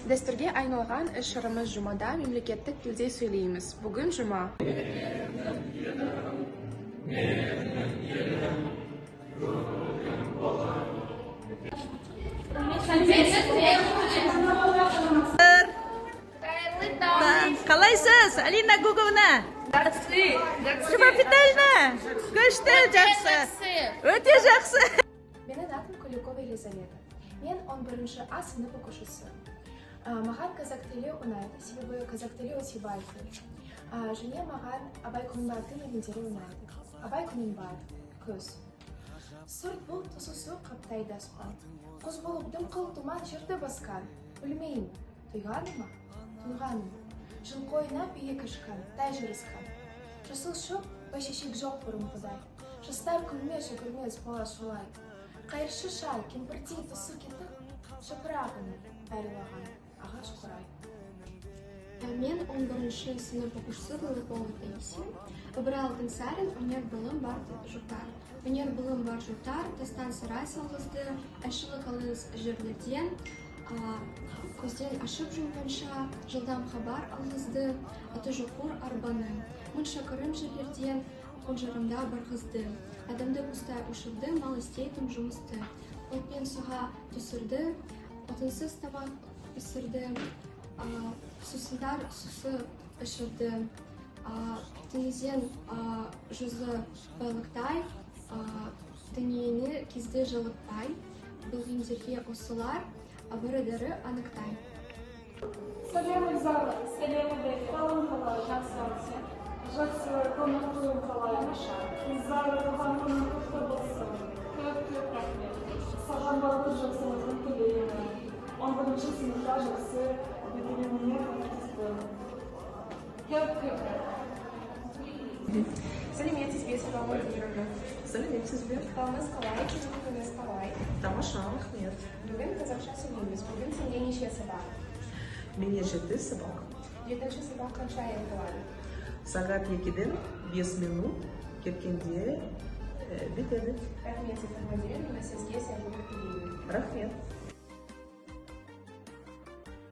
Дәстүрге айналған іс-шарамыз жұмада мемлекеттік тілде сөйлейміз. Бүгін жұма. Қалайсыз, Алина Гуговна? Жақсы. Любовь Витальевна, күшті, жақсы. Өте жақсы. Менің атым Куликова Елизавета. Мен 11 А сынып оқушысы. Маған қазақ тілі ұнайды, себебі қазақ тілі өте бай тіл. Және маған Абай Құнанбаевтың өлеңдері ұнайды. Абай Құнанбаев, Күз. Сұр бұлт тұсы қаптайды аспан. Құс болып дымқыл тұман жерді басқан. Білмеймін, тұйғаны ма, тұнғаны ма? Жылқы ойнап биік ұшқан, тай жарысқан. Жасыл шөп, бәйшешек жоқ бұрынғыдай. Жастар күлмес, жүгірмес, бала шулай. Қайыршы шал, кемпірдей тұсы кетіп, жапырағын аралаған ағаш қурай. Мен 11 сынып оқушысы Лылықова Таисия. Ыбырай Алтынсарин «Өнер білім бар жұрттар». Өнер білім бар жұрттар, тастан сарай салғызды, әшілік алыс жерлерден, көзден ашып жұмғанша, жылдам хабар алғызды, аты жоқур арбаны. Мың шақырым жерлерден қонжарымда барғызды. Адамды құстай ұшырды, мал істейтін жұмысты. Отпен суға түсірді, отынсыз тамақ пісірді, сусындар сусы ішірді. Теңізден жүзі байлықтай, дүниені кезді жылытпай, білгендерге осылар бірі-бірі анықтай. Сәлем, Эльзара. Сәлем, Адель. Қалың қалай? Жақсы. Жақсы, көңіл күйің қалай? Тамаша. Эльзара, туған күнің құтты болсын. Көп-көп рахмет. Саған барлық жақсылығын тілеймін. 11 сыныпта жақсы бітіргеніңе көмектестім. Көп-көп рахмет. Сәлеметсіз бе, Светлана Владимировна? Сәлеметсіз бе? Қалыңыз қалай, көңіл қалай? Тамаша, рахмет. Бүгін қазақша сөйлейміз. Бүгін сенде неше сабақ? Менде 7 сабақ. 7 сабақ қанша аяқталады? Сағат 2-ден 5 минут кеткенде бітеді. Рахмет, Светлана Владимировна, сізге сәттілік тілеймін. Рахмет.